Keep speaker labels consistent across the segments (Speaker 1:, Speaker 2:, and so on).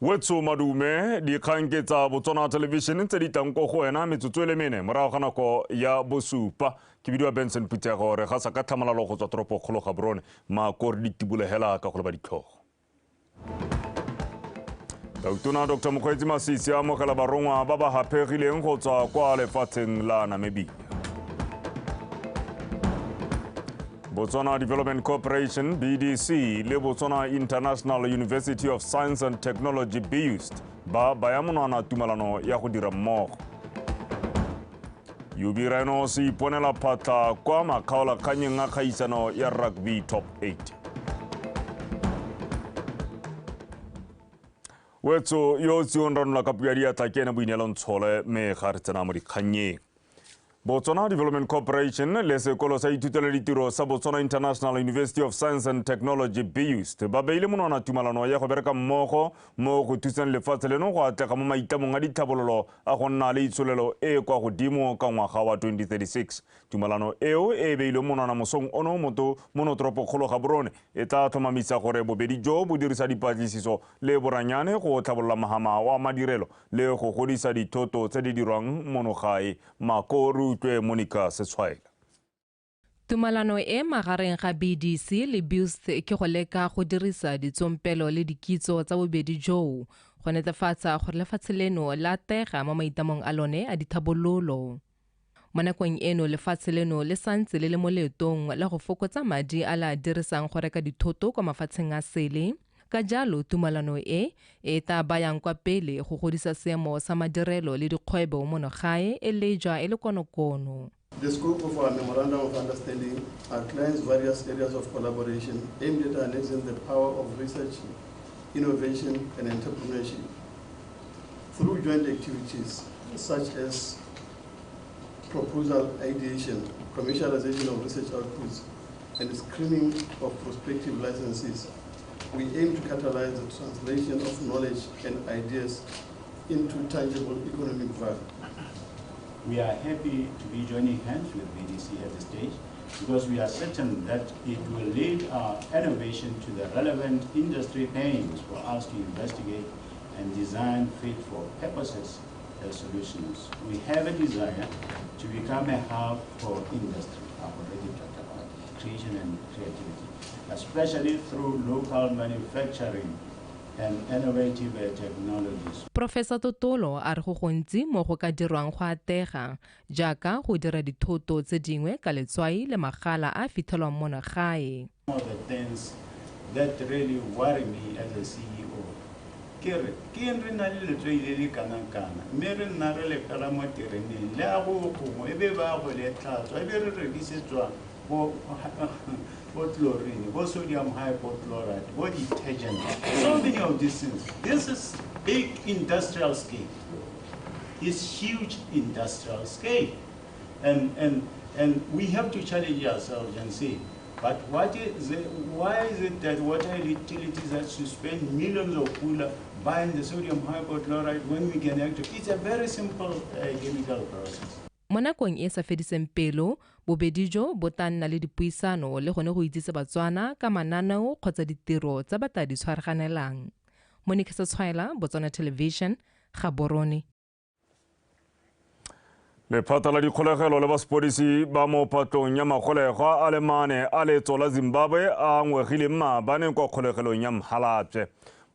Speaker 1: Wetso madume dikgang ke tsa Botswana Television tse di tlang ko go wena metsotso e le mene morago ga nako ya bosupa. Ke bidiwa Benson Phuthego, re gasa ka tlhamalalo go tswa toropokgolo Gaborone. Mako re ditibole hela ka go leba ditlhogo. Tautona Dr. Mokgweetsi Masisi a amogela barongwa ba ba haphegileng go tswa kwa lefatsheng la Namibia. Botswana Development Corporation BDC le Botswana International University of Science and Technology BIUST ba baya monwana tumalano ya go dira mmogo. UB Rhinos e iponela phatla kwa makgaolakganyeng a kgaisano ya Rugby Top 8. Wetso yo o tsiong ranola ka puo ya diatla ke ene Boineelo Ntshole, mme ga re tsena mo dikgannyeng. Botswana Development Corporation le sekolo sa ithutelo ditiro sa Botswana International University of Science and Technology BIUST ba beile monwana tumalano ya go bereka mmogo mo go thuseng lefatshe leno go atlega mo maitlamong a ditlhabololo a go nna le itsholelo e kwa godimo ka ngwaga wa 2036. Tumalano eo e beilweng monwana mosong ono mono toropokgolo Gaborone e tla tlhomamisa gore bobedi jo bo dirisa dipatlisiso le boranyane go tlhabolola mohama wa madirelo le go godisa dithoto tse di dirwang mono gae. Mako re utlwe Monica Setshwaela.
Speaker 2: Tumalano e magareng ga BDC le BIUST ke go leka go dirisa ditsompelo le dikitso tsa bobedi joo go netefatsa gore lefatshe leno le atega mo maitamong a lone a dithabololo. Mo nakong eno lefatshe leno le santse le le mo leetong la go fokotsa madi a le a dirisang go reka dithoto kwa mafatsheng a sele. Ka jalo tumalano e e tla bayang kwa pele go godisa seemo sa madirelo le dikgwebo mono gae e lejwa e le konokono.
Speaker 3: The scope of our memorandum of understanding outlines various areas of collaboration aimed at harnessing the power of research, innovation, and entrepreneurship through joint activities such as proposal ideation, commercialization of research outputs, and screening of prospective licenses. We aim to catalyze the translation of knowledge and ideas into tangible economic value.
Speaker 4: We are happy to be joining hands with BDC at this stage because we are certain that it will lead our innovation to the relevant industry pains for us to investigate and design fit for purposes solutions. We have a desire to become a hub for industry. I've already talked about creation and creativity, especially through local manufacturing and innovative technologies.
Speaker 2: Professor Totolo a re go gontsi mo go ka dirwang go atega jaaka go dira dithoto tse dingwe ka letswai le magala a fitlhelwang mono gae.
Speaker 4: One of the things that really worry me as a CEO ke re ke eng re na le letswai le le kana-kana mme re nna re le fela mo tereneng le a go gongwe e be ba go le tlhatswa e be re rekisetswa bo chlorine, bo sodium hypochlorite, bo detergent, so many of these things. This is big industrial scale. It's huge industrial scale. And we have to challenge ourselves and say, but what is it, why is it that water utilities have to spend millions of pula buying the sodium hypochlorite when we can actually, it's a very simple chemical process.
Speaker 2: Mo nakong e sa fediseng pelo, bobedi jo bo tla nna le dipuisano le gone go itsise Batswana ka mananeo kgotsa ditiro tsa ba tla di tshwaraganelang. Monica Setshwaela, Botswana Television, Gaborone.
Speaker 1: Lephata la dikgolegelo le basepodisi ba mo phatlong ya magolegwa a le mane a letso la Zimbabwe a ngwegileng maabane kwa kgolegelong ya Mhalapye.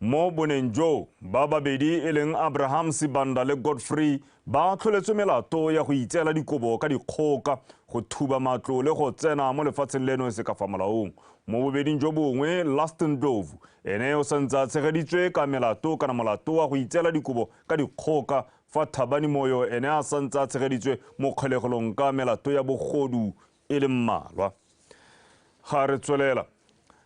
Speaker 1: Mo boneng jo ba babedi e leng Abraham Sibanda le Godfrey ba tlholetswe melato ya go itseela dikobo ka dikgoka, go thuba matlo le go tsena mo lefatsheng leno e se ka fa molaong. Mo bobeding jo bongwe Laston Ndlovu ene o santse a tshegeditswe ka melato kana molato wa go itseela dikobo ka dikgoka, fa Thabani Moyo ene a santse a tshegeditswe mo kgolegelong ka melato ya bogodu e le mmalwa. Ga re tswelela.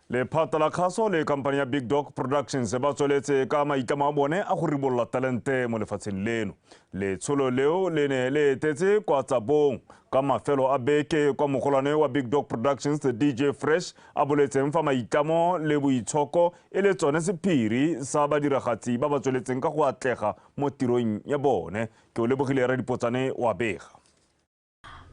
Speaker 1: Lephata la kgaso le kampane ya Big Dog Productions ba tsweletse ka maitlamo a bone a go ribolola talente mo lefatsheng leno. Letsholo leo le ne le etetse kwa Tsabong ka mafelo a beke kwa mogolwane wa Big Dog Productions DJ Fresh a boletseng fa maitlamo le boitshoko e le tsone sephiri sa badiragatsi ba ba tsweletseng ka go atlega mo tirong ya bone. Ke o lebogile Radipotsane wa bega.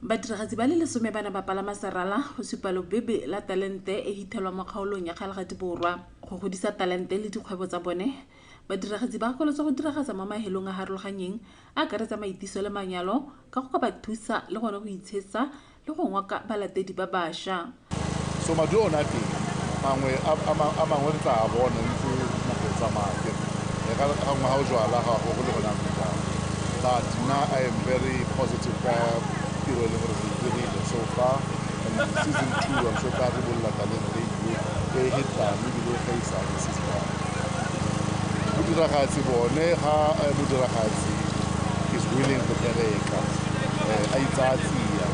Speaker 5: Badiragatsi ba le 10 ba ne ba palama serala go supa lobebe la talente e hithelwa mo kgaolong ya Kgalagadi Borwa. Go godisa talente le dikgwebo tsa bone, Badiragatsi ba gakolotswe go diragatsa mo mahelong a harologanyeng a akaretsa maitiso le manyalo ka go ka ba thusa le gone go itshetsa le go ngoka balatedi ba bašwa.
Speaker 6: So maduo ona teng mangwe a mangwe re tla bona ntse nako e tsamaya ke ga gangwe ga o jwala ga go le gona jang. But now I am very positive ka tiro e leng gore re dirile so far. And season 2 I'm sure tla re bolla talente e hetang ebile e gaisang season 1. Bodiragatsi bone ga modiragatsi is willing go bereka a itsaya tsia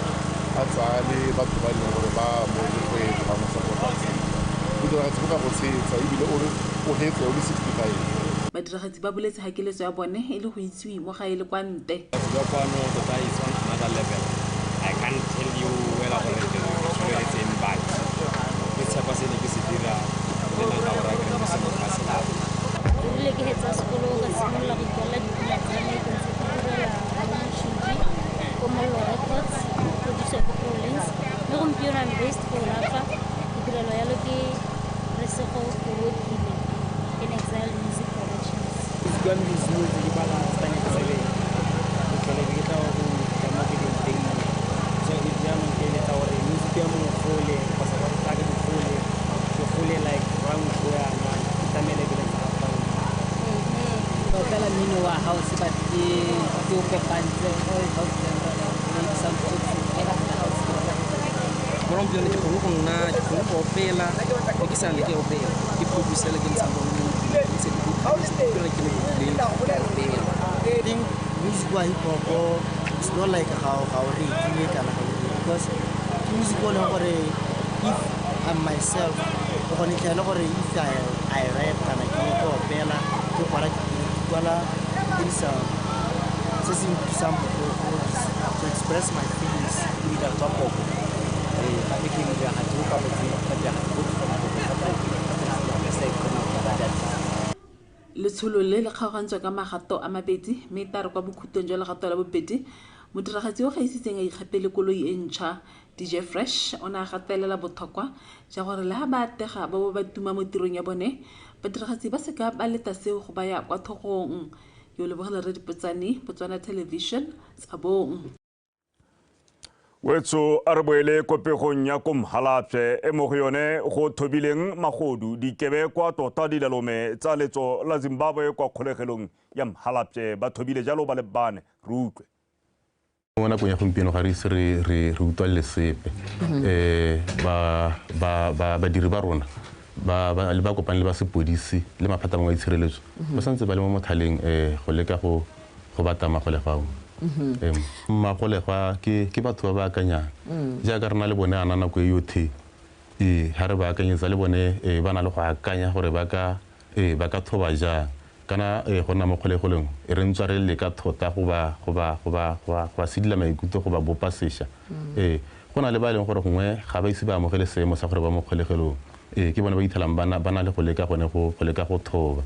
Speaker 6: a tsaya le batho ba e leng gore ba mo rotloetsa ba mo support-a tsia. Bodiragatsi bo ka go tshegetsa ebile o hetse o le 65.
Speaker 5: Badiragatsi ba boletse ha keletso ya bone e le go itsiwe mo gae le kwa ntle.
Speaker 7: Batho ba kwano tota is on another level. I can't tell you wela gore ke tsholeletseng but ke tshepa se ne ke se dira le nna ka gore ke mo se mo se lapa.
Speaker 8: Erile ke hetsa sekolo ka simolola go ikwalla dipina tsa me ke ntse ke direla Shudi ko Mollo Records, producer ko Prolinks. Mme gompieno I'm based ko Rafa, ke direlo yalo ke Resego Kowokile in Exile Music Productions.
Speaker 9: Music wa me ke simolotse ke bala standard 7. Ke tlhole ke tla go tla mo ke leng teng. So jaanong ke eletsa gore music ya mongwe gole kgotsa ba tla ke gole ke gole like ranko yana ke tlamele ke le
Speaker 10: opela mmino wa house but ke o kopantse all house genre maybe some house.
Speaker 9: Gompieno ke kgone go nna ke kgone go opela le ke sa le ke opela ke producer le ke ntshang bo ntse ke ke le ke opela.
Speaker 11: I think music wa hip hop it's not like ga o re itse kana ga o because ke music o leng gore if I'm myself o gone tlhela gore if I rap kana ke opela ke kwala kwala dirisa se se nthusang botlhoko to express my feelings.
Speaker 9: Ke dira tsa poko gape ke modiragatsi o kwaletseng badiragatsi botlhe ba poko.
Speaker 5: Letsholo le le kgaogantswe ka magato a mabedi mme e tla re kwa bokhutong jwa legato la bobedi modiragatsi o gaisitseng a ikgapele koloi e ntšhwa. DJ Fresh o ne a gatelela botlhokwa ja gore le ha ba atega ba bo ba tuma mo tirong ya bone badiragatsi ba seka ba leta seo go baya kwa thogong. Yo lebogela re Dipotsane, Botswana Television, Tsabong.
Speaker 1: Wetso a re boele ko pegong ya ko Mhalapye e mo go yone go thobileng magodu dikebekwa tota dilalome tsa letso la Zimbabwe kwa kgolegelong ya Mhalapye ba thobile jalo ba le bane re utlwe.
Speaker 12: Mo nakong ya gompieno ga re ise re utlwalele sepe. Badiri ba rona ba le ba kopane le ba sepodisi le maphata mangwe a itshireletso ba santse ba le mo mothaleng go leka go batla magolegwa ao. Magolegwa ke batho ba ba akanyang jaaka re na le bone ana nako e yotlhe ga re ba akanyetsa le bone ba na le go akanya gore ba ka thoba jang kana go nna mo kgolegelong e re ntswa re leka thota go ba sedila maikutlo go ba bopa sešwa. Go na le ba e leng gore gongwe ga ba ise ba amogele seemo sa gore ba mo kgolegelong ke bone ba ithelang ba na le go leka gone go leka go thoba.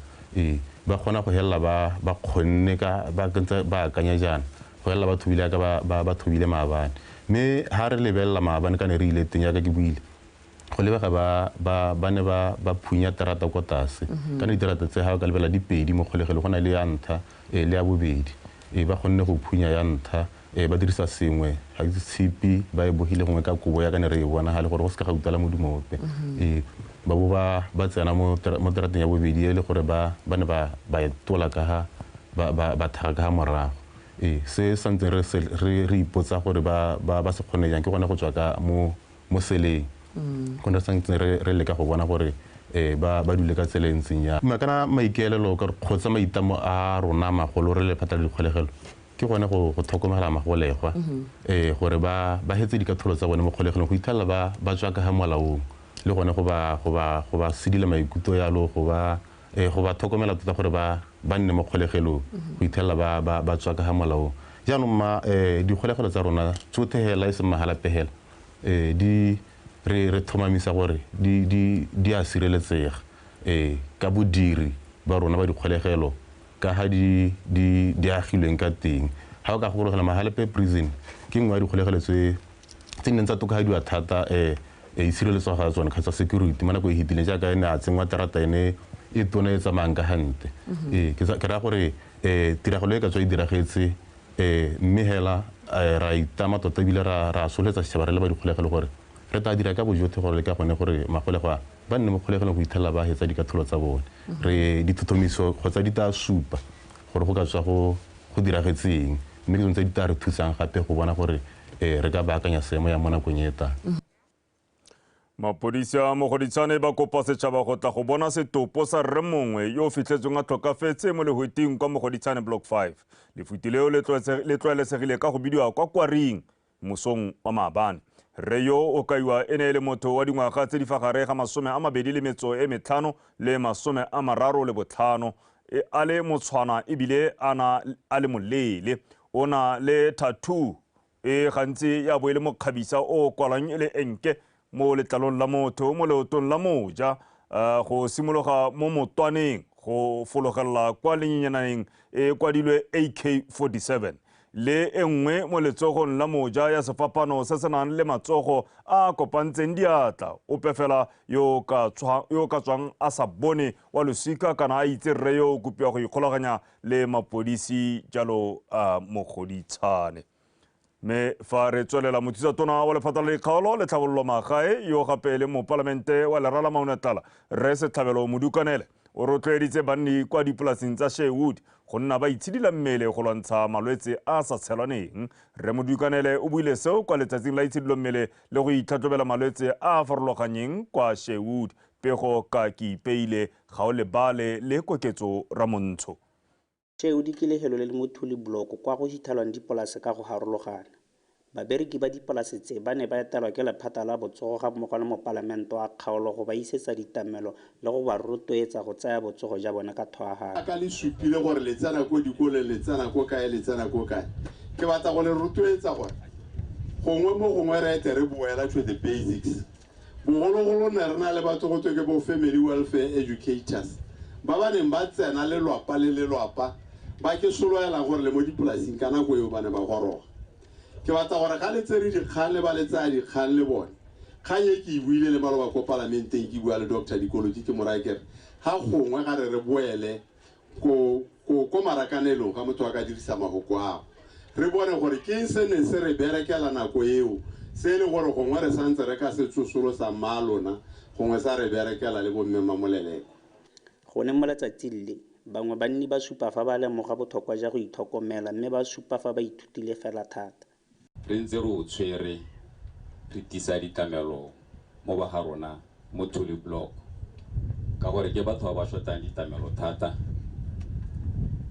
Speaker 12: Ba kgona go helela ba kgonne ka ba ntse ba akanya jaana go helela ba thobile ka ba thobile maabane. Mme ha re lebelela maabane ka ne re ile teng jaaka ke buile go lebega ba ne ba phunya terata ko tlase kana diterata tse ga o ka lebelela di pedi mo kgolegelong go na le ya ntlha le ya bobedi. Ba kgonne go phunya ya ntlha ba dirisa sengwe ga ke tshipi ba e bogile gongwe ka kobo ya ka ne re e bona ga le gore go se ka ga utlwala modumo ope. Ba bo ba tsena mo terateng ya bobedi e le gore ba ne ba e tola ka ga ba thaga ka ga morago. Se santse re ipotsa gore ba se kgone jang ke gone go tswa ka mo seleng gone re santse re leka go bona gore ba dule ka tsela e ntseng jang. Kana maikaelelo kgotsa maitlamo a rona magolo re lephata la dikgolegelo ke gone go tlhokomela magolegwa gore ba hetse dikatlholo tsa bone mo kgolegelong go ithelela ba tswa ka ga molaong le gone go ba sedila maikutlo yalo go ba tlhokomela tota gore ba nne mo kgolegelong go ithelela ba tswa ka ga molaong. Jaanong ma dikgolegelo tsa rona tsotlhe hela e seng Mahalapye hela di re tlhomamisa gore di a sireletsega ka bodiri ba rona ba dikgolegelo ka ga di agilweng ka teng. Ga o ka gakologelwa Mahalapye prison ke nngwe ya dikgolegelo tse neng tsa tokafadiwa thata itshireletso ga tsone kgotsa security mo nako e fetileng jaaka e ne a tsenngwa terata ene e tona e tsamayang ka gante. Ee, ke raya gore tiragalo e ka tswa e diragetse, mme hela ra itama tota ebile ra soletsa setšhaba re le ba dikgolegelo gore re tla dira ka bojotlhe gore le ka gone gore magolegwa ba nne mo kgolegelong go ithelela ba hetsa dikatlholo tsa bone. Re dithotomiso kgotsa di tla supa gore go ka tswa go diragetseng, mme ke tsone tse di tla re thusang gape go bona gore re ka baakanya seemo ya mo nakong e tlang.
Speaker 1: Mapodisi a Mogoditshane ba kopa setšhaba go tla go bona setopo sa rre mongwe yo o fitlhetsweng a tlhokafetse mo lehweting kwa Mogoditshane Block 5. Lefuti leo le tlwaelesegile ka go bidiwa kwa Kwaring mosong wa maabane. Rre yo o kaiwa e ne e le motho wa dingwaga tse di fa gare ga 25 le 35, a le motshwana ebile a le moleele. O na le tattoo e gantsi ya bo e le mokgabisa o kwalwang e le enke mo letlalong la motho mo leotong la moja, go simologa mo motwaneng go fologela kwa lenyenyaneng e kwadilwe AK47, le e nngwe mo letsogong la moja ya sefapano se se nang le matsogo a kopantseng diatla. Ope fela yo ka tswang a sa bone wa losika kana a itse rre yo o kopiwa go ikgolaganya le mapodisi jalo a Mogoditshane. Mme fa re tswelela, mothusatona wa lephata la dikgaolo le tlhabololo magae yo gape le mopalamente wa Lerala Maunatlala Rre Setlhabelo Modukanele o rotloeditse banni kwa dipolaseng tsa Sherwood go nna ba itshidila mmele go lwantsha malwetse a sa tshelwaneng. Rre Modukanele o buile seo kwa letsatsing la itshidilo mmele le go itlhatlhobela malwetse a a farologanyeng kwa Sherwood. Pego ka ke ipeile Gaolebale le Koketso Ramontsho.
Speaker 13: Sherwood ke lefelo le le mo Thuli Block kwa go fitlhelwang dipolase ka go harologana. Babereki ba dipolase tse ba ne ba etelwa ke lephata la botsogo ga mmogo le mopalamente wa kgaolo go ba isetsa ditamelo le go ba rotloetsa go tsaya botsogo ja bona ka thoahalo.
Speaker 14: Ka le supile gore le tsena ko dikolong, le tsena ko kae, le tsena ko kae. Ke batla go le rotloetsa gore gongwe mo gongwe re ete re boela to the basics. Bogologolo ne re na le batho go twe ke bo family welfare educators ba ba neng ba tsena lelwapa le lelwapa, ba ke soloela gore le mo dipolasing ka nako eo ba ne ba goroga. Ke batla gore ga le tsere dikgang le ba le tsaya dikgang le bone. Kgang e ke e buile le maloba ko palamenteng, ke bua le Dr. Dikoloti, ke mo raya ke re ga gongwe ga re re boele ko marakanelong ga motho a ka dirisa mahoko ao, re bone gore ke eng se neng se re berekela nako eo, se e leng gore gongwe re santse re ka se tsosolosa mma lona, gongwe sa re berekela le bomme Mmamoleleko.
Speaker 13: Gone mo letsatsing le, bangwe banni ba supa fa ba lemoga botlhokwa jwa go itlhokomela, mme ba supa fa ba ithutile fela thata.
Speaker 15: Re ntse re o tshwere re tisa ditlamelo mo ba ga rona mo Thuli Block, ka gore ke batho ba ba shotang ditlamelo thata,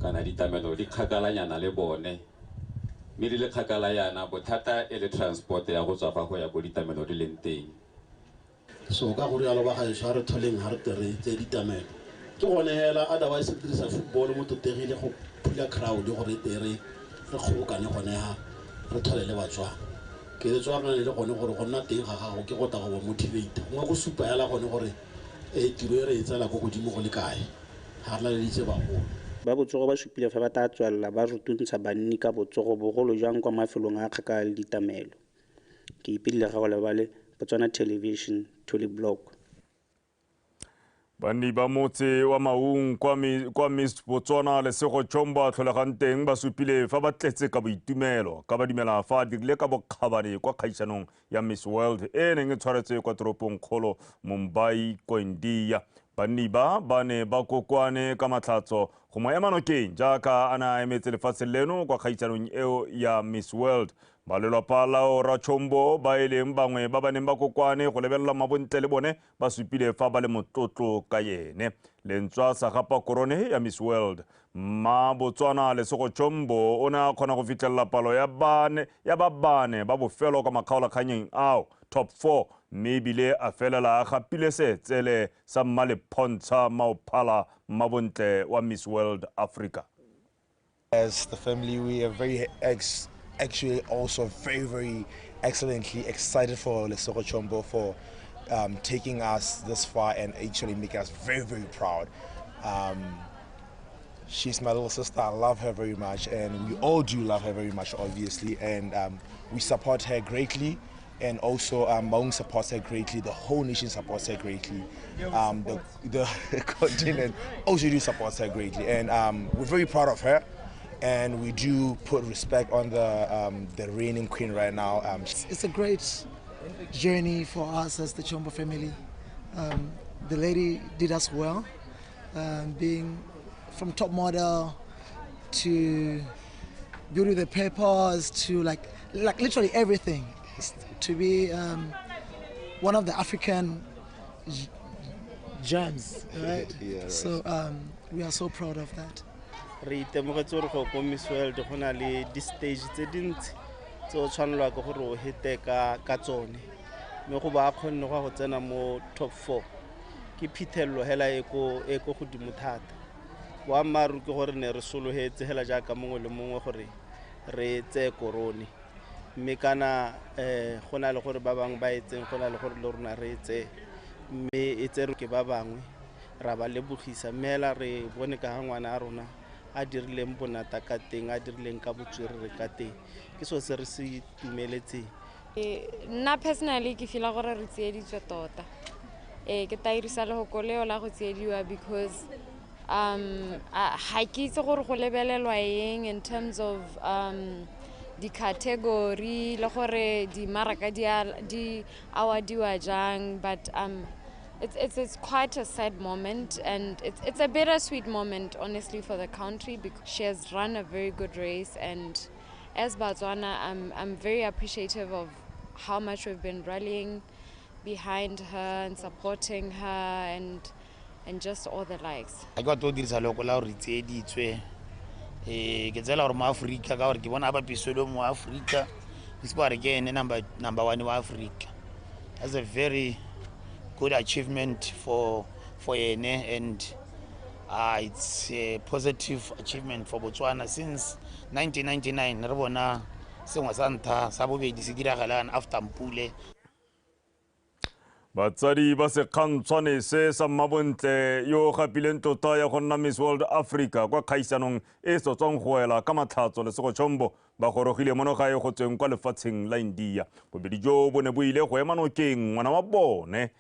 Speaker 15: kana ditlamelo di kgakalanyana le bone, mme di le kgakala yana bothata e le transport ya go tswa fa go ya ko ditlamelo di leng teng.
Speaker 3: So ka gore yalo ba gaešo ga re tholeng ga re tere tse ditamelo ke gone hela, otherwise re dirisa football mo totegile go phula crowd gore tere re kgobokane gone ha re thole le Batswana. Keletso ya rona le gone gore go nna teng ga gago ke go tla go ba motivate, gongwe go supa hela gone gore tiro e re e tsela ko godimo go le kae, ga re laleditse bagolo.
Speaker 13: Ba botsogo ba supile fa ba tla tswelela ba rutuntsha banni ka botsogo bogolo jang kwa mafelong a kgakala le ditamelo. Ke ipedile Gaolebale, Botswana Television, Thuli Block.
Speaker 1: Banni ba motse wa Maung kwa Miss Botswana Lesego Chombo a tlholegang teng ba supile fa ba tletse ka boitumelo ka ba dumela fa a dirile ka bokgabane kwa kgaisanong ya Miss World e neng e tshwaretswe kwa toropong kgolo Mumbai kwa India. Banni ba ne ba kokoane ka matlhatso go mo ema nokeng jaaka a ne a emetse lefatshe leno kwa kgaisanong eo ya Miss World. Ba lelapa la Ora Chombo ba e leng bangwe ba ba neng ba kokoane go lebelela mabontle le bone ba supile fa ba le motlotlo ka yene. Lentswa sa gapa korone ya Miss World, Mma Botswana Lesego Chombo o ne a kgona go fitlhelela palo ya ba bane ba bofelo kwa makgaolakganyeng ao top 4, mme ebile a felela a gapile seetsele sa Mmalepontsha Maophala Mmabontle wa Miss World Africa.
Speaker 16: As the family, we are very actually also very, very excellently excited for Lesego Chombo for taking us this far and actually making us very, very proud. She's my little sister. I love her very much, and we all do love her very much, obviously, and we support her greatly, And also Maung supports her greatly, the whole nation supports her greatly, the continent also do supports her greatly. And we're very proud of her, and we do put respect on the reigning queen right now.
Speaker 17: It's a great journey for us as the Chombo family. The lady did us well, being from top model to beauty the papers to like literally everything. To be one of the African gems, right?
Speaker 3: Yeah, right.
Speaker 17: So we are so proud of that.
Speaker 18: Re itemogetse gore go ko Miss World go na le di-stage tse dintsi tse o tshwanelwa ke gore o hete ka tsone, mme go ba kgonne go tsena mo top 4 ke phithello hela e ko godimo thata. Boammaaruri ke gore ne re sologetse hela jaaka mongwe le mongwe gore re tseye korone, mme kana go na le gore ba bangwe ba etseng, go na le gore le rona re etse, mme e tserwe ke ba bangwe ra ba lebogisa. Mme hela re bone ka ga ngwana a rona a dirileng bonata ka teng, a dirileng ka botswerere ka teng, ke seo se re se itumeletseng.
Speaker 19: Nna personally ke feel gore re tsieditswe tota. Ke tairisa lehoko leo la go tsiediwa because ga ke itse gore go lebelelwa eng in terms of di-category le gore dimaraka di awadiwa jang, but it's quite a sad moment, and it's a bittersweet moment, honestly, for the country, because she has run a very good race, and as Botswana, I'm very appreciative of how much we've been rallying behind her and supporting her and just all the likes.
Speaker 20: I got to dirisa loko la re tsieditswe. Ke tsela gore mo Afrika ka gore ke bona ba pisolo mo Afrika, ke se re ke ene number 1 wa Afrika. That's a very good achievement for ene, and it's a positive achievement for Botswana since 1999. Re bona sengwe sa ntlha sa bobedi se diragalang after Mpule.
Speaker 1: Batsadi ba sekgantshwane se sa Mmabontle yo gapileng tlotla ya go nna Miss World Africa kwa kgaisanong e sa tswang go wela ka matlhatso Lesego Chombo ba gorogile mono gae go tsweng kwa lefatsheng la India. Bobedi jo bo ne bo ile go ema nokeng ngwana wa bone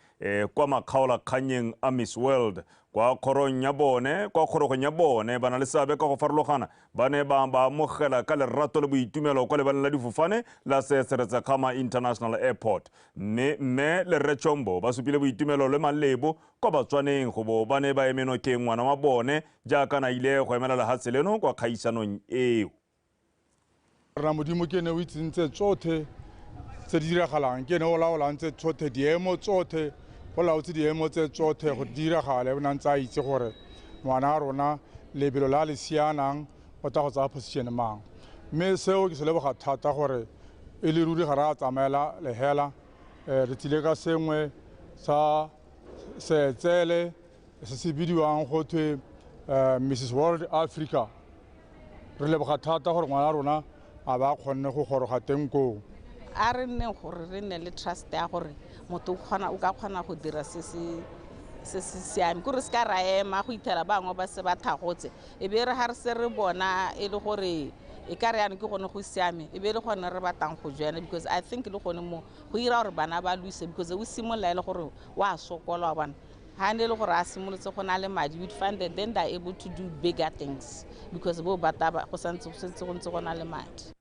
Speaker 1: kwa makgaolakganyeng a Miss World. Kwa kgorong ya bone ba na le seabe ka go farologana, ba ne ba amogela ka lerato le boitumelo kwa lebaleng la difofane la Seretse Khama International Airport. Mme le Rre Chombo ba supile boitumelo le malebo kwa Batswaneng go bo ba ne ba eme nokeng ngwana wa bone jaaka na ile go emela lehatshe leno kwa kgaisanong eo.
Speaker 21: Rra Modimo ke ene o itseng tse tsotlhe tse di diragalang, ke ene o laolang tse tsotlhe, diemo tsotlhe, go laotse diemo tse tsotlhe go diragale. O ne a ntse a itse gore ngwana a rona lebelo la le sianang o tla go tsaya position mang, mme seo ke se leboga thata gore e le ruri ga re a tsamaela lehela. Re tsile ka sengwe sa seetsele se se bidiwang go thwe Mrs World Africa. Re leboga thata gore ngwana a rona a ba kgonne go goroga teng koo.
Speaker 5: A re nneng gore re nne le trust ya gore motho o ka kgona go dira se se siame, kore se ka ra ema go ithela bangwe ba se ba thagotse, e be re ga re se re bona e le gore e ka re yana ke gone go siame, e be le gone re batlang go joina, because I think le gone mo go ira gore bana ba lose, because o simolola e le gore wa sokola wa bona ha ne le gore a simolotse go na le madi, you'd find that then they're able to do bigger things because bo bata go santse go ntse go na le madi.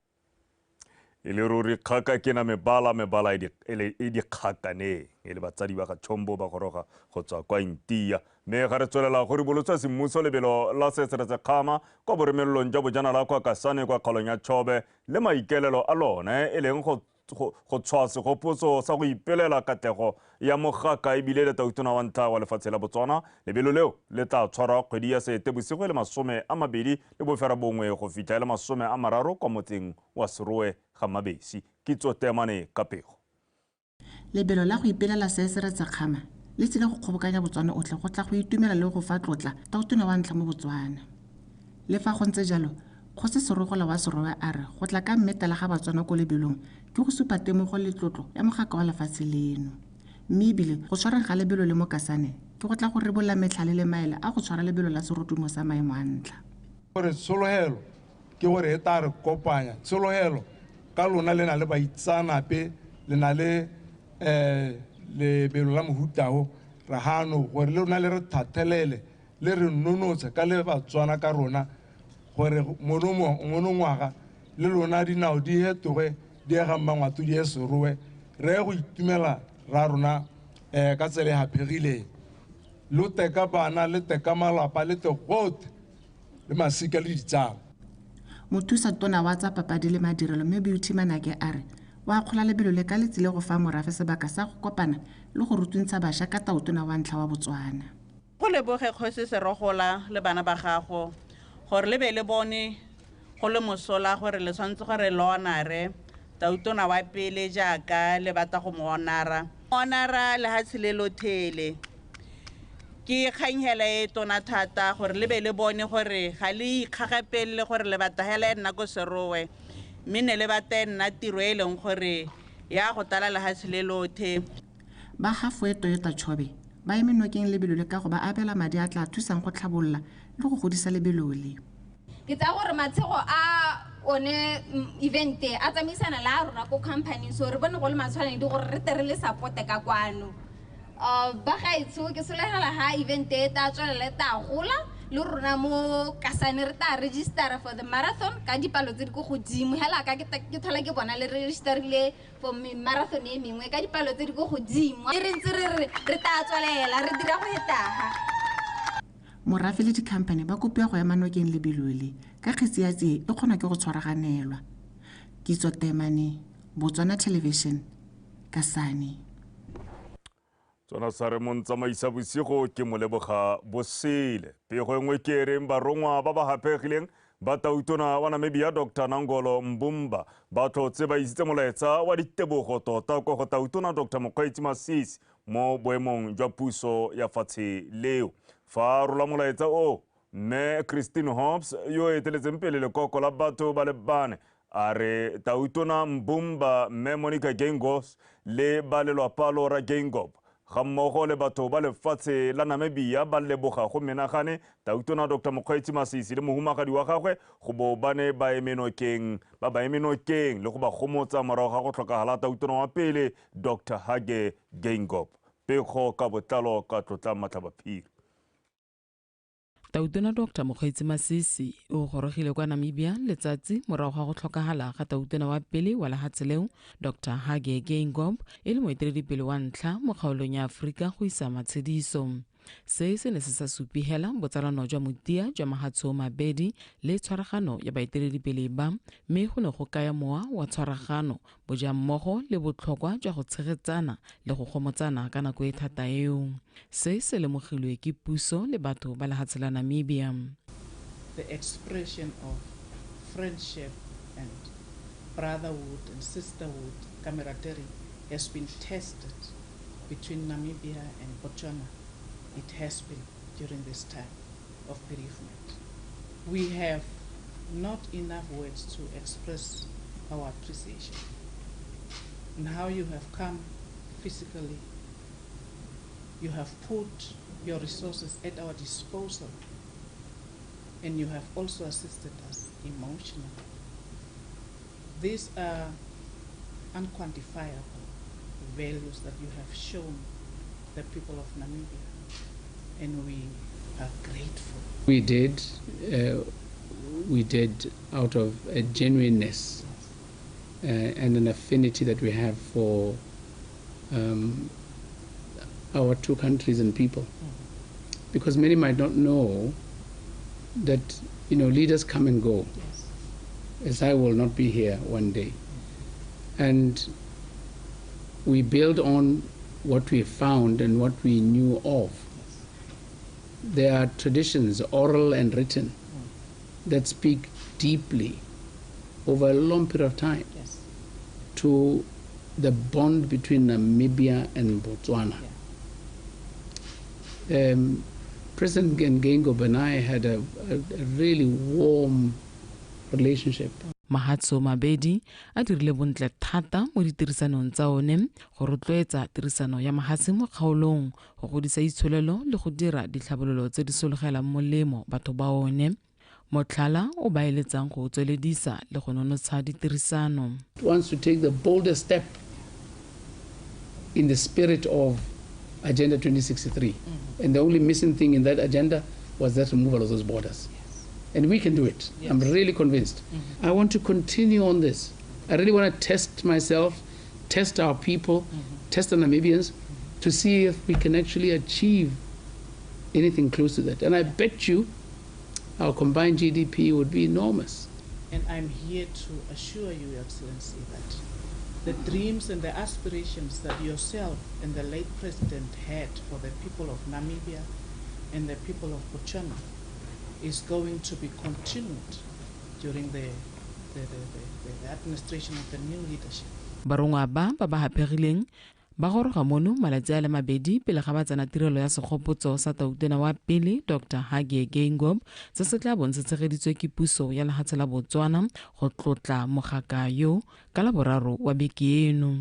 Speaker 1: E le ruri kgaka ke na mebala e dikgakaneng e le batsadi ba ga Chombo ba goroga go tswa kwa India. Mme ga re tswelela go ribolotsa semmuso lebelo la Seretse Khama kwa boremelelong jwa bojanala kwa Kasane kwa kgaolong ya Chobe le maikelelo a lone e leng go tshwa segopotso sa go ipelela katlego ya mogaka ebile le tautona wa ntlha wa lefatshe la Botswana. Lebelo leo le tla tshwarwa kgwedi ya Seetebosigo e le 29 go fitlha e le 30 kwa motseng wa Serowe ga Mabesi. Kitso Temane ka pego.
Speaker 22: Lebelo la go ipelela Seretse Khama le tsile go kgobokanya Botswana otlhe go tla go itumela le go fa tlotla tautona wa ntlha mo Botswana. Le fa go ntse jalo, Kgosi Serogola wa Serowe a re go tla ka mmetela ga Batswana ko lebelong ke go supa temogo le tlotlo ya mogaka wa lefatshe leno. Mme ebile go tshwareng ga lebelo le mo Kasane ke go tla go rebola metlhale le maele a go tshwara lebelo la serodumo sa maemo a ntlha.
Speaker 23: Gore tshologelo ke gore e tla re kopanya, tshologelo ka lona le na le baitsanape
Speaker 2: Le na le lebelo la mohutao re hano gore le rona le re thathelele le re nonotshe ka le Batswana ka rona gore monongwaga le lona dinao di hetoge di ye ga Mmangwato di ye Serowe re ye go itumela ra rona ka tsela e haphegileng. Lo teka bana le teka malapa le te gote le masika le ditsala.
Speaker 22: Mothusa tona wa tsa papadi le madirelo mme Beauty Manake a re wa kgola lebelo le ka le tsile go fa morafe sebaka sa go kopana le go rutuntsha bašwa ka tautona wa ntlha wa Botswana.
Speaker 4: Go leboge kgosi Serogola le bana ba gago gore le be le bone go le mosola gore le tshwanetse gore le honare tautona wa pele jaaka le batla go mo honara. Honara lehatshe le lothele. Ke kgang hela e tona thata gore le be le bone gore ga le ikgagapelele gore le batla hela e nna ko Serowe mme ne le batla e nna tiro e leng gore ya go tlala lehatshe le lothe.
Speaker 22: Ba Halfway Toyota Chobe ba eme nokeng lebelo le ka go ba abela madi a tla thusang go tlhabolola le go godisa lebelo le.
Speaker 23: Ke tsaya gore matshego a one event a tsamaisana le a rona ko company, so re bone go le matshwanedi gore re tle re le support-e ka kwano. Ba gaetsho ke solegela ha event e tla tswelela e tla gola le rona mo Kasane re tla registera for the marathon ka dipalo tse di ko godimo hela ka ke thola ke bona le registerile for marathon e mengwe ka dipalo tse di ko godimo re ntse re re re tla tswelela re dira go hetaga.
Speaker 22: Morafe le di-company ba kopiwa go ema nokeng lebelo le ka kgetsi ya tsie e kgona ke go tshwaraganelwa. Kitso Temane, Botswana Television, Kasane.
Speaker 1: Tsona sa re montsamaisa bosigo ke moleboga bosele. Pego e nngwe ke e reng barongwa ba ba haphegileng ba tautona wa Namibia Dr Nangolo Mbumba ba tlotse ba isitse molaetsa wa ditebogo tota kwa go tautona Dr Mokgweetsi Masisi mo boemong jwa puso ya fatshe leo. Fa rola molaetsa o, mme Christine Hobbs yo eteletseng pele lekoko la batho ba le bane a re tautona Mbumba mme Monica Geingos le ba lelwapa lora Geingob ga mmogo le batho ba lefatshe la Namibia ba leboga go menagane tautona Dr Mokgweetsi Masisi le mohumagadi wa gagwe go bo ba ne ba eme nokeng ba ba eme nokeng le go ba gomotsa morago ga go tlhokagala tautona wa pele Dr Hage Geingob. Pego ka botlalo ka tlotla Matlhabaphiri.
Speaker 24: Tautona Dr Mokgweetsi Masisi o gorogile kwa Namibia letsatsi morago ga go tlhokagala ga tautona wa pele wa lehatshe leo Dr Hage Geingob e le moeteledipele wa ntlha mo kgaolong ya Aforika go isa matshediso. Se se ne se sa supe hela botsalano jwa motia jwa mahatshe mabedi le tshwaragano ya baeteledipele ba, mme go ne go kaya mowa wa tshwaragano bojammogo le botlhokwa jwa go tshegetsana le go gomotsana ka nako e thata eo. Se se lemogilwe ke puso le batho ba lehatshe la Namibia.
Speaker 25: The expression of friendship and brotherhood and sisterhood, camaraderie, has been tested between Namibia and Botswana. It has been during this time of bereavement. We have not enough words to express our appreciation and how you have come physically. You have put your resources at our disposal, and you have also assisted us emotionally. These are unquantifiable values that you have shown the people of Namibia, and we are grateful.
Speaker 26: We did out of a genuineness and an affinity that we have for our two countries and people. Because many might not know that, you know, leaders come and go.
Speaker 25: Yes.
Speaker 26: As I will not be here one day. And we build on what we found and what we knew of. There are traditions, oral and written, that speak deeply over a long period of time.
Speaker 25: Yes.
Speaker 26: To the bond between Namibia and Botswana.
Speaker 25: Yeah.
Speaker 26: President Geingob and I had a really warm relationship.
Speaker 24: Mahatso mabedi a dirile bontle thata mo ditirisanong tsa one go rotloetsa tirisano ya mahatshe mo kgaolong go godisa itsholelo le go dira ditlhabololo tse di sologelang molemo batho ba one. Motlhala o ba eletsang go tsweledisa le go nonotsha ditirisano.
Speaker 26: Wants to take the bolder step in the spirit of Agenda 2063. And the only missing thing in that agenda was that removal of those borders.
Speaker 25: Yes.
Speaker 26: And we can do it.
Speaker 25: Yes.
Speaker 26: I'm really convinced. I want to continue on this. I really want to test myself, test our people, test the Namibians, to see if we can actually achieve anything close to that. And I bet you our combined GDP would be enormous.
Speaker 25: And I'm here to assure you, Your Excellency, that the dreams and the aspirations that yourself and the late president had for the people of Namibia and the people of Botswana is going to be continued during the administration of the new leadership.
Speaker 24: Barongwa ba ba ba haphegileng ba goroga mono malatsi a le mabedi pele ga ba tsena tirelo ya segopotso sa tautona wa pele Dr. Hage Geingob se se tla bong se tshegeditswe ke puso ya lehatshe la Botswana go tlotla mogaka yo ka laboraro wa beke eno.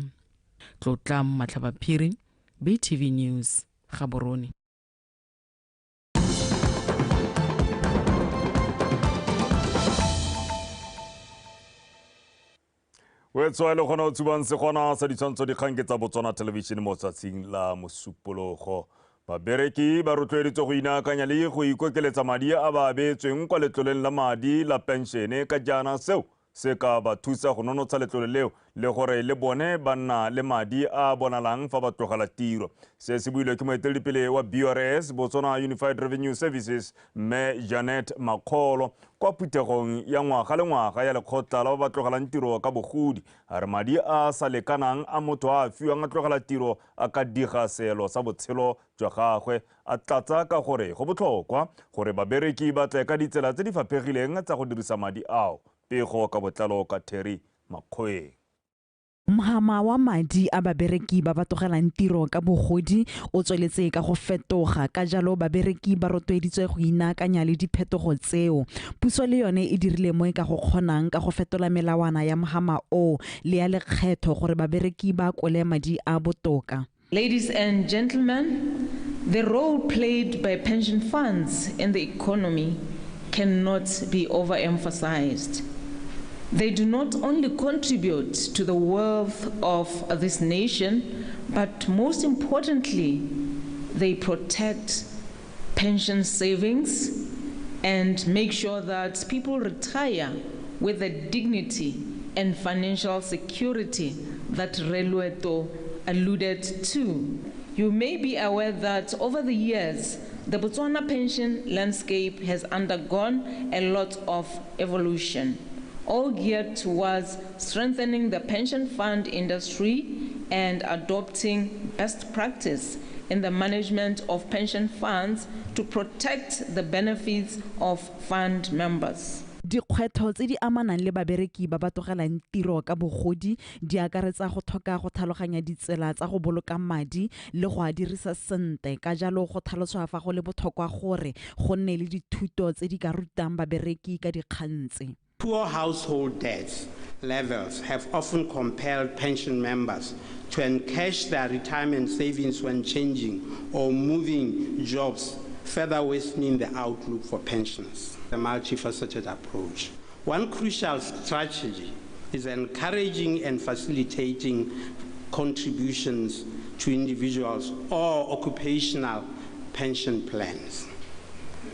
Speaker 24: Tlotla Matlhabaphiri, BTV News, Gaborone.
Speaker 1: Wetswa le gona o tsubang segona sa ditshwantsho dikgang ke tsa Botswana Television mo tsatsing la Mosupologo. Babereki ba rotloeditswe go inaakanya le go ikokeletsa madi a ba abetsweng kwa letloleng la madi la penšene ka jaana seo se ka ba thusa go nonotsha letlole leo le gore le bone ba nna le madi a bonalang fa ba tlogela tiro. Se se builwe ke moeteledipele wa BRS Botswana Unified Revenue Services mme Janet Makgolo kwa phuthegong ya ngwaga le ngwaga ya lekgotla la ba ba tlogelang tiro ka bogodi. A re madi a sa lekanang a motho a fiwang a tlogela tiro a ka diga seelo sa botshelo jwa gagwe, a tlatsa ka gore go botlhokwa gore babereki ba tle ka ditsela tse di faphegileng tsa go dirisa madi ao. Pego ka botlalo ka Terry Makgoeng.
Speaker 6: Mohama wa madi a babereki ba ba tlogelang tiro ka bogodi o tsweletse ka go fetoga, ka jalo babereki ba rotloeditswe go inaakanya le diphetogo tseo. Puso le yone e dirile mo e ka go kgonang ka go fetola melawana ya mohama o le ya lekgetho gore babereki ba kole madi a botoka.
Speaker 7: Ladies and gentlemen, the role played by pension funds in the economy cannot be overemphasized. They do not only contribute to the wealth of this nation, but most importantly, they protect pension savings and make sure that people retire with the dignity and financial security that Relueto alluded to. You may be aware that over the years, the Botswana pension landscape has undergone a lot of evolution, all geared towards strengthening the pension fund industry and adopting best practice in the management of pension funds to protect the benefits of fund members.
Speaker 6: Dikgwetlho tse di amanang le babereki ba ba tlogelang tiro ka bogodi di akaretsa go tlhoka go tlhaloganya ditsela tsa go boloka madi le go a dirisa sentle, ka jalo go tlhaloswa fa go le botlhokwa gore go nne le dithuto tse di ka rutang babereki ka dikgang tse.
Speaker 8: Poor household debt levels have often compelled pension members to encash their retirement savings when changing or moving jobs, further worsening the outlook for pensioners. A multifaceted approach. One crucial strategy is encouraging and facilitating contributions to individuals or occupational pension plans.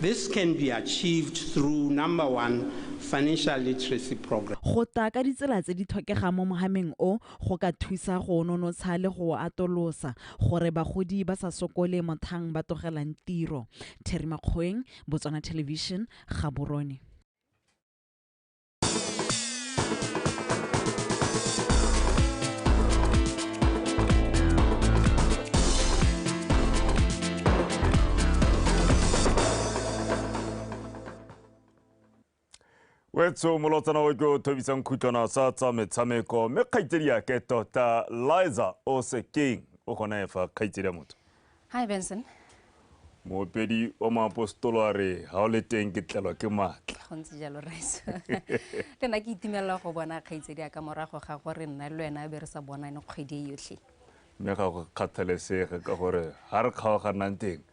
Speaker 8: This can be achieved through, number one, financial literacy program.
Speaker 6: Go tla ka ditsela tse di tlhokegang mo mohameng o go ka thusa go nonotsha le go atolosa gore bagodi ba sa sokole mothang ba tlogelang tiro. Terry Makgoeng, Botswana Television, Gaborone.
Speaker 1: Wetso molotsana o ke o thobisang khutlwana sa tsa metshameko mme kgaitsedi ya ke tota Liza o sekeng o gona e fa kgaitsedi ya motho.
Speaker 9: Hi Benson.
Speaker 1: Moopedi wa moapostolo a re ha o le teng ke tlelwa ke maatla.
Speaker 9: Go ntse jalo Raiso. Le nna ke itumelela go bona kgaitsedi ya ka morago ga gore nna le wena be re sa bonane kgwedi e yotlhe.
Speaker 1: Mme ga go kgathalesege ka gore ha re kgaoganang teng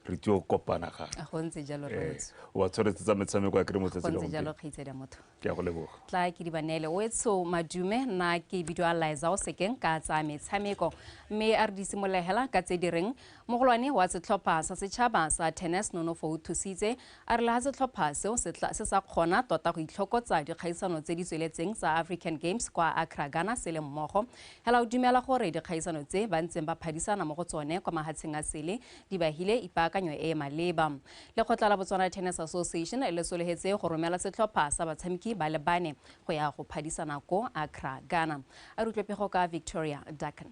Speaker 1: Re tlo kopana ga.
Speaker 9: Go ntse jalo re.
Speaker 1: Wa tshwanetse tsa metshameko a kere mo tsatsi
Speaker 9: le. Go ntse jalo kgaitsedi ya motho.
Speaker 1: Ke a go leboga.
Speaker 9: Tla ke di banele o etso madume nna ke bidiwa Liza o sekeng ka tsa metshameko mme a re di simologela ka tse di reng mogolwane wa setlhopha sa setšhaba sa tennis Nonofo o thusitse a re le ha setlhopha seo se sa kgona tota go itlhokotsa dikgaisano tse di tsweletseng tsa African Games kwa Accra Ghana se le mmogo hela o dumela gore dikgaisano tse ba ntseng ba phadisana mo go tsone kwa mahatsheng a sele di bahile ipaakanyo e maleba. Lekgotla la Botswana Tennis Association le solehetse go romela setlhopha sa batshameki ba le bane go ya go phadisana ko Accra Ghana. A re utlwe pego ka Victoria Dakin.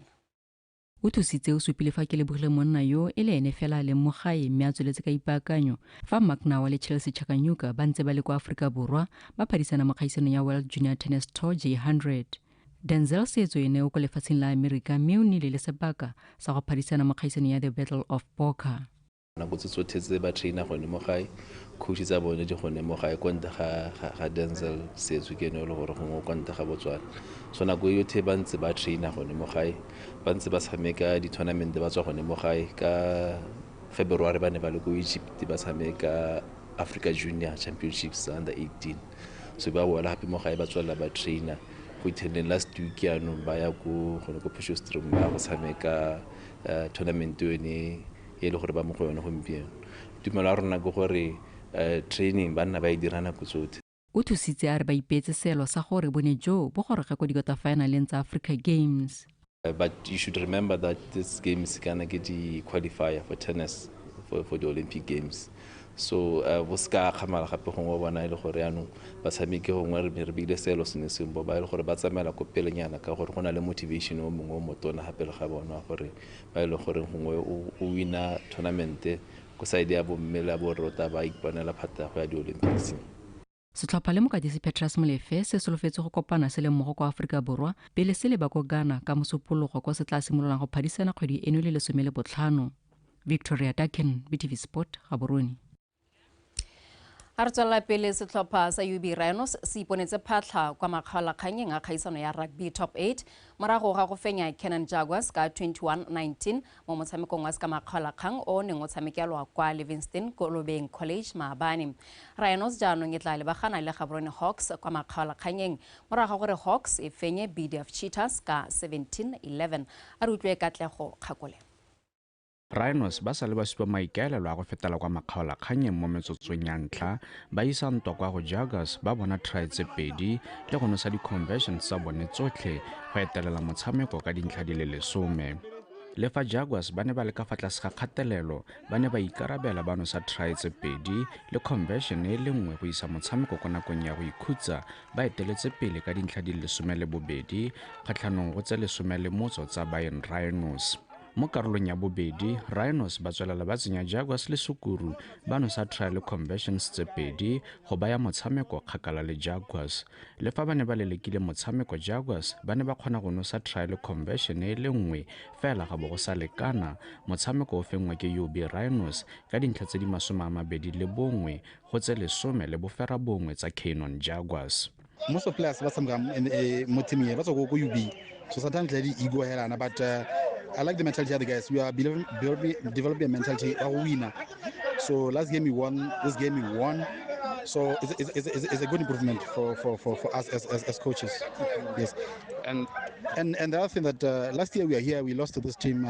Speaker 10: O thusitse o supile fa ke lebogile monna yo e le ene fela a leng mo gae mme a tsweletse ka ipaakanyo fa Magnawa le Chelsea Chakanyuka ba ntse ba le kwa Aforika Borwa ba phadisana mo kgaisanong ya World Junior Tennis Tour J100. Denzel Setso ene o ko lefatsheng la Amerika mme o nnile le sebaka sa go phadisana mo kgaisanong ya The Battle of Boca.
Speaker 11: Nako tse tsotlhe tse ba traina gone mo gae, coach tsa bone di gone mo gae kwa ntle ga Denzel Setso ke ene e le gore gongwe kwa ntle ga Botswana. So nako yotlhe ba ntse ba traina gone mo gae, ba ntse ba tshameka di-tournament ba tswa gone mo gae. Ka February ba ne ba le ko Egypt ba tshameka Africa Junior Championships under 18. So ba boela gape mo gae ba tswelela ba traina. Go itheleng last week jaanong ba ya ko gone ko Potchefstroom ba go tshameka tournament yone e le gore ba mo go yone gompieno. Tumelo ya rona ke gore training ba nna ba e dira nako tsotlhe.
Speaker 10: O thusitse a re ba ipeetse seelo sa gore bone jo bo goroge ko dikota-finaleng tsa Africa Games.
Speaker 11: But you should remember that this game is gonna get the qualifier for tennis for the Olympic Games. So bo ska kgamala gape gongwe bona e le gore yaanong batshameki gongwe re beile seelo sene sengwe bo ba e le gore ba tsamaela ko pelenyana ka gore go na le motivation o mongwe o motona gape le ga bona gore ba e le gore gongwe o wina tournament ko side ya bomme le ya borre ba iponela phata go ya di-Olympics.
Speaker 10: Setlhopha le mokatisi Petrus Molefe se solofetse go kopana se le mmogo kwa Aforika Borwa pele se leba ko Ghana ka mosupologo kwa se tla simololang go phadisana kgwedi eno le 15. Victoria Dakin, BTV Sport, Gaborone.
Speaker 9: A re tswelela pele setlhopha sa UB Rhinos se iponetse phatlha kwa makgaolakganyeng a kgaisano ya Rugby Top 8 morago ga go fenya Canon Jaguars ka 21-19 mo motshamekong wa seka makgaolakgang o neng o tshamekelwa kwa Livingston Kolobeng College maabane. Rhinos jaanong e tla lebagana le Gaborone Hawks kwa makgaolakganyeng morago ga gore Hawks e fenye BDF Cheetahs ka 17-11. A re utlwe Katlego Kgakole.
Speaker 12: Rhinos ba sa le ba supa maikaelelo a go fetela kwa makgaolakganyeng mo metsotsong ya ntlha ba isa ntwa kwa go Jaguars ba bona try tse pedi le go nosa di-conversions tsa bone tsotlhe go etelela motshameko ka dintlha di le 10. Le fa Jaguars ba ne ba le ka fa tlase ga kgatelelo ba ne ba ikarabela ba nosa try tse pedi le conversion e le nngwe go isa motshameko ko nakong ya go ikhutsa ba eteletse pele ka dintlha di le 12 kgatlhanong go tse 10 tsa Bayern Rhinos. Mo karolong ya bobedi, Rhinos ba tswelela ba tsenya Jaguars le Sukuru ba nosa try le conversions tse pedi go baya motshameko kgakala le Jaguars. Le fa ba ne ba lelekile motshameko Jaguars ba ne ba kgona go nosa try le conversion e le nngwe fela ga bo go sa lekana. Motshameko o fenngwa ke UB Rhinos ka dintlha tse di 21 go tse 19 tsa Canon Jaguars.
Speaker 13: Most of players ba tshameka mo team e ba tswa ko UB, so sometimes le ego helana, but I like the mentality of the guys. We are developing a mentality of winner. So last game we won, this game we won. So it's a good improvement for us as coaches. Yes, and the other thing that last year we are here, we lost to this team,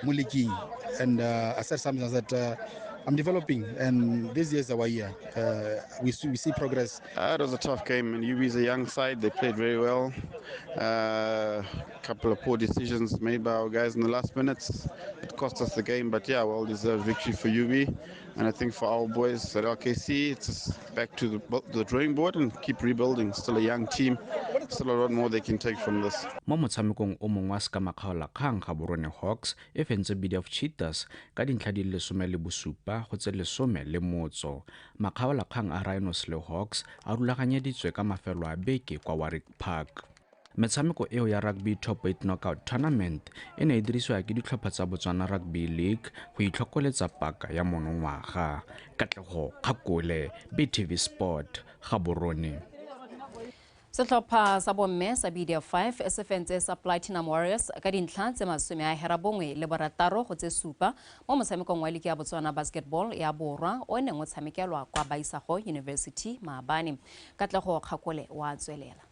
Speaker 13: Moliki, and I said something that I'm developing, and this year is our year. We see progress.
Speaker 14: It was a tough game, and UB is a young side. They played very well. Couple of poor decisions made by our guys in the last minutes. It cost us the game, but yeah, well-deserved victory for UB. And I think for our boys at LKC, it's back to the drawing board and keep rebuilding. Still a young team, still a lot more they can take from this.
Speaker 12: Mo motshamekong o mongwe wa seka makgaolakgang Gaborone Hawks e fentse BDF Cheetahs ka dintlha di le 17 go tse 10. Makgaolakgang a Rhinos le Hawks a rulaganyeditswe ka mafelo a beke kwa Warwick Park. Metshameko eo ya Rugby Top 8 Knockout Tournament e ne e dirisiwa ke ditlhopha tsa Botswana Rugby League go itlhokoletsa paka ya monongwaga. Katlego Kgakole, BTV Sport, Gaborone.
Speaker 9: Setlhopha sa bomme sa BDF 5 se fentse sa Platinum Warriors ka dintlha tse 96 go tse 7 mo motshamekong wa liki ya Botswana Basketball ya Borwa o neng o tshamekelwa kwa Baisago University maabane. Katlego Kgakole wa tswelela.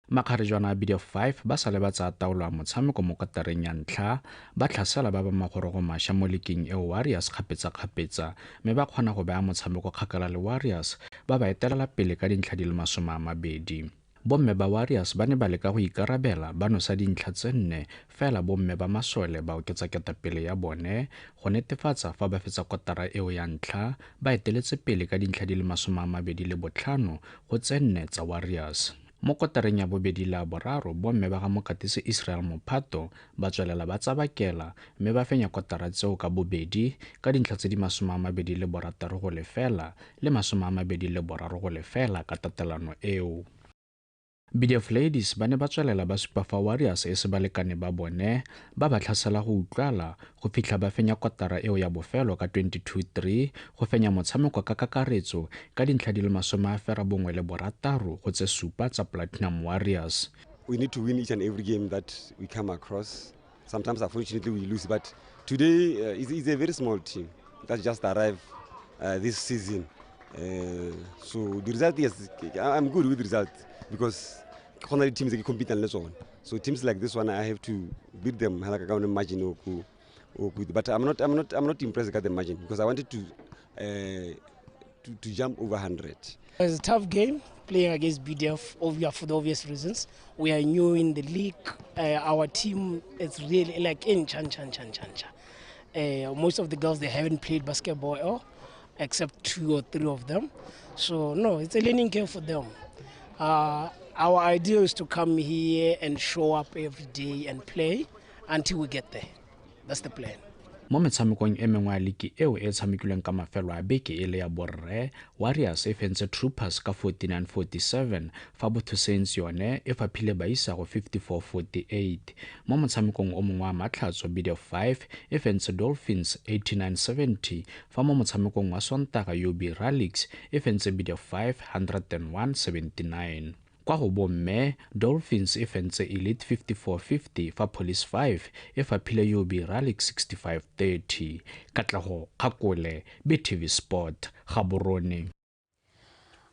Speaker 12: Makgarejwana a BDF 5 ba sale ba tsaya taolo ya motshameko mo kotareng ya ntlha, ba tlhasela ba ba magorogo mašwa mo liking eo Warriors kgapetsa-kgapetsa, mme ba kgona go baya motshameko kgakala le Warriors ba ba etelela pele ka dintlha di le 20. Bomme ba Warriors ba ne ba leka go ikarabela ba nosa dintlha tse 4, fela bomme ba masole ba oketsa ketapele ya bone go netefatsa fa ba fetsa kotara eo ya ntlha ba eteletse pele ka dintlha di le 25 go tse 4 tsa Warriors. Mo kotareng ya bobedi la boraro, bomme ba ga mokatisi Israel Mophato ba tswelela ba tsabakela mme ba fenya kotara tseo ka bobedi ka dintlha tse di 26-0 le 23-0 ka tatelano eo. BDF Ladies ba ne ba tswelela ba supa fa Warriors e se balekane ba bone ba ba tlhasela go utlwala go fitlha ba fenya kotara eo ya bofelo ka 22-3 go fenya motshameko ka kakaretso ka dintlha di le 96 go tse 7 tsa Platinum Warriors.
Speaker 3: We need to win each and every game that we come across. Sometimes unfortunately we lose, but today is a very small team that just arrived this season. So the result is, I'm good with the result because the teams that compete and so on. So teams like this one, I have to beat them. Like I margin, but I'm not impressed at the margin because I wanted to jump over 100.
Speaker 15: It's a tough game playing against BDF for the obvious reasons. We are new in the league. Our team is really like in chan chan chan chan chan. Most of the girls, they haven't played basketball at all, except 2 or 3 of them. So no, it's a learning curve for them. Our idea is to come here and show up every day and play until we get there. That's the plan.
Speaker 12: Mo metshamekong e mengwe ya liki eo e tshamekilweng ka mafelo a beke e le ya borre, Warriors e fentse Troopers ka 49-47 fa Botho Saints yone e faphile Baisago 54-48. Mo motshamekong o mongwe wa matlhatso, BDF 5 e fentse Dolphins 89-70 fa mo motshamekong wa Sontaga UB Ralix e fentse BDF 5 101-79. Kwa go bomme, Dolphins e fentse Elite 54-50 fa Police 5 e faphile UB Ralix 65-30. Katlego Kgakole, BTV Sport, Gaborone.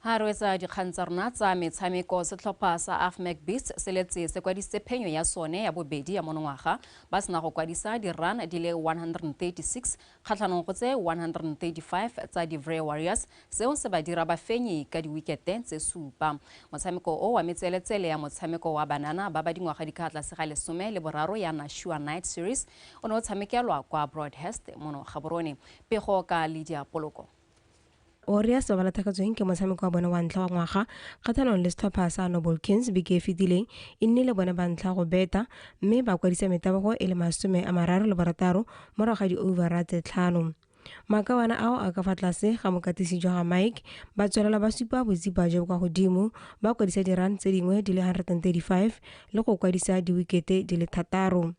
Speaker 9: Ha re wetsa dikgang tsa rona tsa metshameko, setlhopha sa Afmac Beast se letse se kwadisitse phenyo ya sone ya bobedi ya monongwaga ba sena go kwadisa di-run di le 136 kgatlhanong go tse 135 tsa di-Vray Warriors, seo se ba dira bafenyi ka diwikete tse 7. Motshameko o wa metseletsele ya motshameko wa banana ba ba dingwaga di ka tlase ga 13 ya Nashua Night Series o ne o tshamekelwa kwa Broadhurst mono Gaborone. Pego ka Lydia Poloko.
Speaker 16: Warriors ba ba latlhegetsweng ke motshameko wa bone wa ntlha wa ngwaga kgatlhanong le setlhopha sa Noble Kings beke e fetileng e nnile bone ba ntlha go beta mme ba kwadisa metabogo e le 36 morago ga di-overa tse 5. Makawana ao a ka fa tlase ga mokatisi jwa ga Mike ba tswelela ba supa botsipa jo bo kwa godimo, ba kwadisa di-run tse dingwe di le 135 le go kwadisa diwikete di le 6.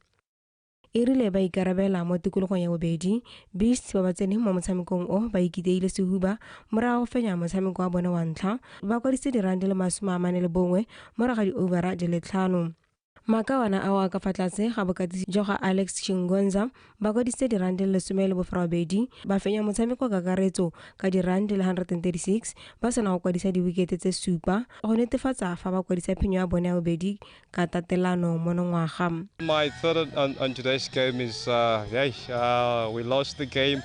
Speaker 16: E rile ba ikarabela mo tikologong ya bobedi, Beasts ba ba tseneng mo motshamekong o ba ikiteile sehuba morago fenya motshameko wa bone wa ntlha, ba kwadisitse di-run di le 41 morago ga di-overa di le 5. Makawana ao a ka fa tlase ga bokatisi jwa ga Alex Chingonza ba kwadisitse di-run di le 18 ba fenya motshameko kakaretso ka di-run di le 136 ba sena go kwadisa diwikete tse 7 go netefatsa fa ba kwadisa phenyo ya bone ya bobedi ka tatelano monongwaga.
Speaker 17: My third on today's game is we lost the game,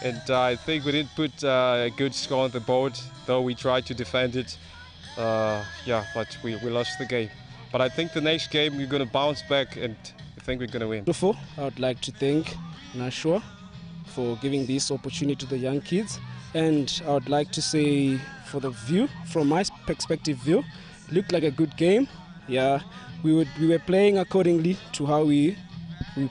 Speaker 17: and I think we didn't put a good score on the board, though we tried to defend it. But we lost the game. But I think the next game we're going to bounce back, and I think we're going to win.
Speaker 18: Before, I would like to thank Nashua for giving this opportunity to the young kids. And I would like to say, for the view, from my perspective view, looked like a good game. Yeah, we were playing accordingly to how we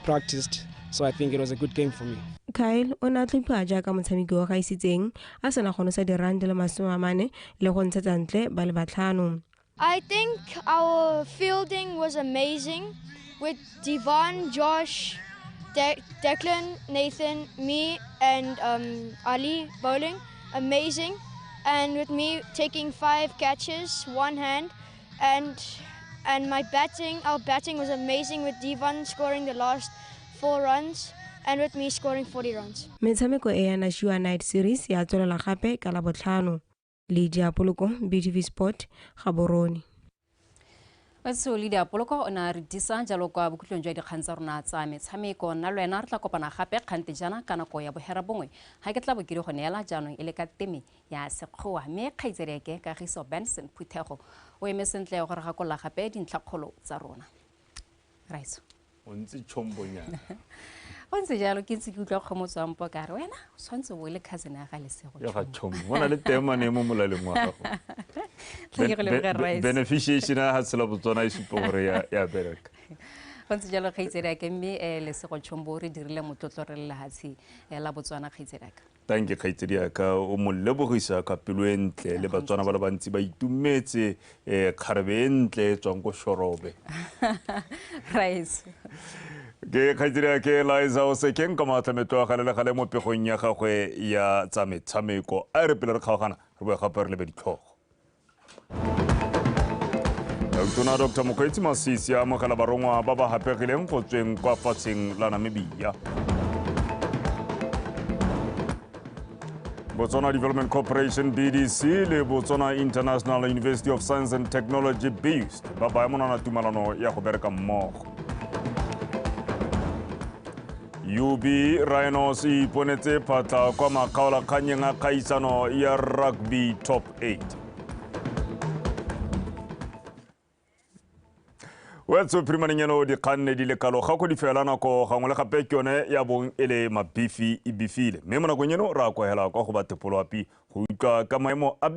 Speaker 18: practiced. So I think it was a good game for me.
Speaker 16: Kyle o ne a tlhophiwa jaaka motshameki wa gaisitseng a sena go nosa di-run di le 40 le go ntshetsa ntle ba le 5.
Speaker 19: I think our fielding was amazing with Devon, Josh, Declan, Nathan, me, and Ali bowling. Amazing. And with me taking 5 catches, one hand, and my batting, our batting was amazing with Devon scoring the last 4 runs and with me scoring 40 runs.
Speaker 16: Metshameko e ya Nashua Night Series ya tswelela gape ka Labotlhano. Lydia Poloko, BTV Sport, Gaborone.
Speaker 9: Wetso Lydia Poloko o ne a re disa jalo kwa bokhutlong jwa dikgang tsa rona tsa metshameko. Nna le wena re tla kopana gape kgante jaana ka nako ya 9:30 ga ke tla bo ke di go neela jaanong e le ka teme ya Sekgowa, mme kgaitsediake Kagiso Benson Phuthego o eme sentle gore gakolola gape dintlhakgolo tsa rona. Raitso
Speaker 1: o ntse tšhombonyana.
Speaker 9: O ntse jalo, ke ntse ke utlwa kgomotso wa mpo ka re wena o tshwanetse o le cousin ya ga Lesego.
Speaker 1: Ya ga tšhombo, go na le temane mo molaleng wa gago. Beneficiation ya ga tshela Botswana e supa gore ya bereka.
Speaker 9: Go ntse jalo kgaitsediake, mme Lesego Tšhombo re dirile motlotlo re le lehatshe la Botswana kgaitsediaka.
Speaker 1: Tanke kgaitsediaka, o mo lebogisa ka pelo e ntle le Batswana ba le bantsi ba itumetse, kgarebe e ntle e tswang ko Shorobe.
Speaker 9: Raitso.
Speaker 1: Ke kgaitsediake Liza Osekeng ka maatlametlo a gale le gale mo pegong ya gagwe ya tsa metshameko. A re pele re kgaogana re boe gape re lebe ditlhogo. Tautona Dr. Mokgweetsi Masisi a amogela barongwa ba ba hapegileng go tsweng kwa fatsheng la Namibia. Botswana Development Corporation BDC le Botswana International University of Science and Technology BIUST ba baya monwana tumalano ya go bereka mmogo. UB Rhinos e iponetse phatla kwa makgaolakganyeng a kgaisano ya Rugby Top 8. Wetso phirimaneng eno dikganne di le kalo ga go di fela nako gangwe le gape ke yone ya bong e le mabifi e bifile. Mme mo nakong eno re a kwahela kwa go ba tepoloapi go utlwa ka maemo a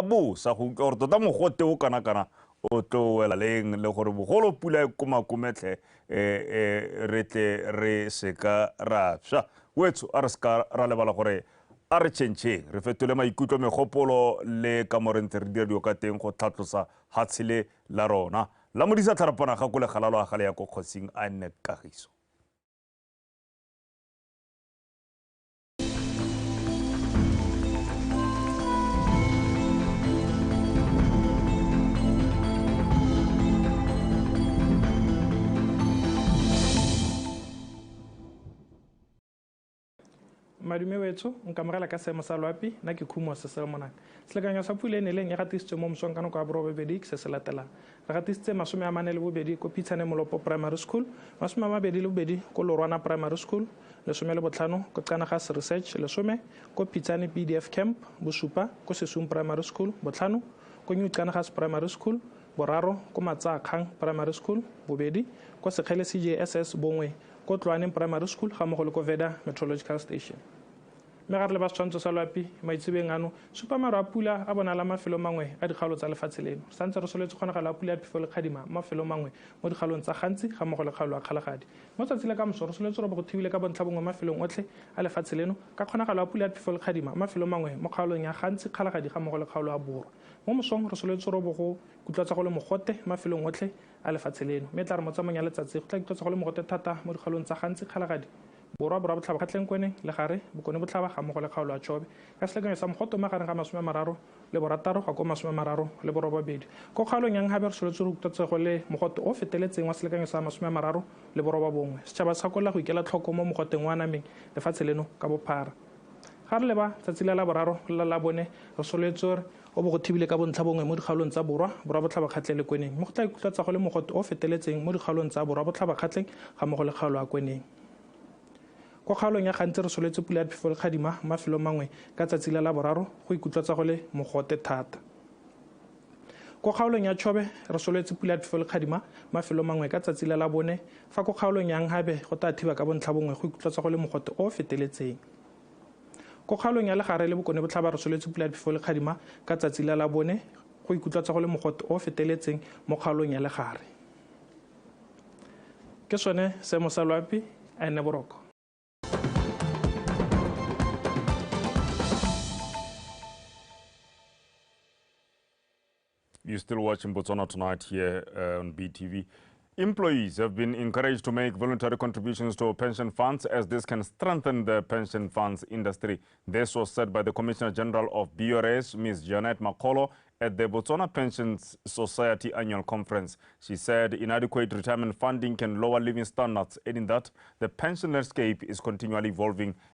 Speaker 1: bosa, go utlwa gore tota mogote o kana-kana o tlo wela leng le gore bogolo pula e komakometlhe re tle re seka ra psha. Wetso a re seka ra lebala gore a re tšhentšheng, re fetole maikutlo, megopolo le ka mo re ntse re dira dilo ka teng go tlhatlosa hatshele la rona. La modisa tlharapana ga ko legalalo a gale ya ko kgosing a nne kagiso.
Speaker 2: Madume wetso, nkamogela ka seemo sa loapi, nna ke Khumo Cecil Monaka. Selekanyo sa pula e neleng e gatisitswe mo mosong ka nako ya 8:30 ke se se latelang. Re gatisitse 42 ko Phitshane Molopo Primary School, 22 ko Lorwana Primary School, 15 ko Qanagas Research, 10 ko Phitshane PDF Camp, 7 ko Sesung Primary School, 5 ko New Qanagas Primary School, 3 ko Matsaakgang Primary School, 2 ko Sekgele CJSS, 1 ko Tloaneng Primary School ga mmogo le ko Veda Meteorological Station. Mme ga re le ba setshwantsho sa loapi maitsebeng ano, supa maru a pula a bonala mafelo mangwe a dikgaolo tsa lefatshe leno. Re santse re soletse kgonagalo ya pula ya phefo le kgadima mo mafelong mangwe mo dikgaolong tsa Gantsi ga mmogo le kgaolo ya Kgalagadi. Mo tsatsi la kamoso re soletse robo go thibile ka bontlha bongwe mafelong otlhe a lefatshe leno ka kgonagalo ya pula ya phefo le kgadima mo mafelong mangwe mo kgaolong ya Gantsi, Kgalagadi ga mmogo le kgaolo ya Borwa. Mo mosong re soletse robo go kutlwatsa go le mogote mafelong otlhe a lefatshe leno. Mme tla re mo tsamaong ya letsatsi go tla kutlwatsa go le mogote thata mo dikgaolong tsa Gantsi, Kgalagadi, Borwa, Borwa Botlhaba, Kgatleng Kweneng, Legare, Bokone Botlhaba ga mmogo le kgaolo ya Chobe. Ka selekanyo sa mogote mo magareng ga 36 go ya ko 38. Ko kgaolong ya Nhabe re soletse go kutlwatsa go le mogote o feteletseng wa selekanyo sa 39. Setšhaba se gakolola go ikela tlhoko mo mogoteng wa nameng lefatshe leno ka bophara. Ga re leba tsatsi la Laboraro le la Labone re soletse gore o bo go thibile ka bontlha bongwe mo dikgaolong tsa Borwa, Borwa Botlhaba, Kgatleng le Kweneng. Mme go tla ikutlwatsa go le mogote o feteletseng mo dikgaolong tsa Borwa Botlhaba, Kgatleng ga mmogo le kgaolo ya Kweneng. Ko kgaolong ya Gantsi re soletse pula ya phefo le kgadima mo mafelong mangwe ka tsatsi la Laboraro go ikutlwatsa go le mogote thata. Ko kgaolong ya Chobe re soletse pula ya phefo le kgadima mafelong mangwe ka tsatsi la Labone, fa ko kgaolong ya Nhabe go tla thiba ka bontlha bongwe go ikutlwatsa go le mogote o feteletseng. Ko kgaolong ya Legare le Bokone Botlhaba re soletse pula ya phefo le kgadima ka tsatsi la Labone go ikutlwatsa go le mogote o feteletseng mo kgaolong ya Legare. Ke sone seemo sa loapi, a nne boroko.
Speaker 1: You're still watching Botswana Tonight here on BTV. Employees have been encouraged to make voluntary contributions to pension funds, as this can strengthen the pension funds industry. This was said by the Commissioner General of BRS, Ms. Janet Makolo, at the Botswana Pensions Society annual conference. She said inadequate retirement funding can lower living standards, adding that the pension landscape is continually evolving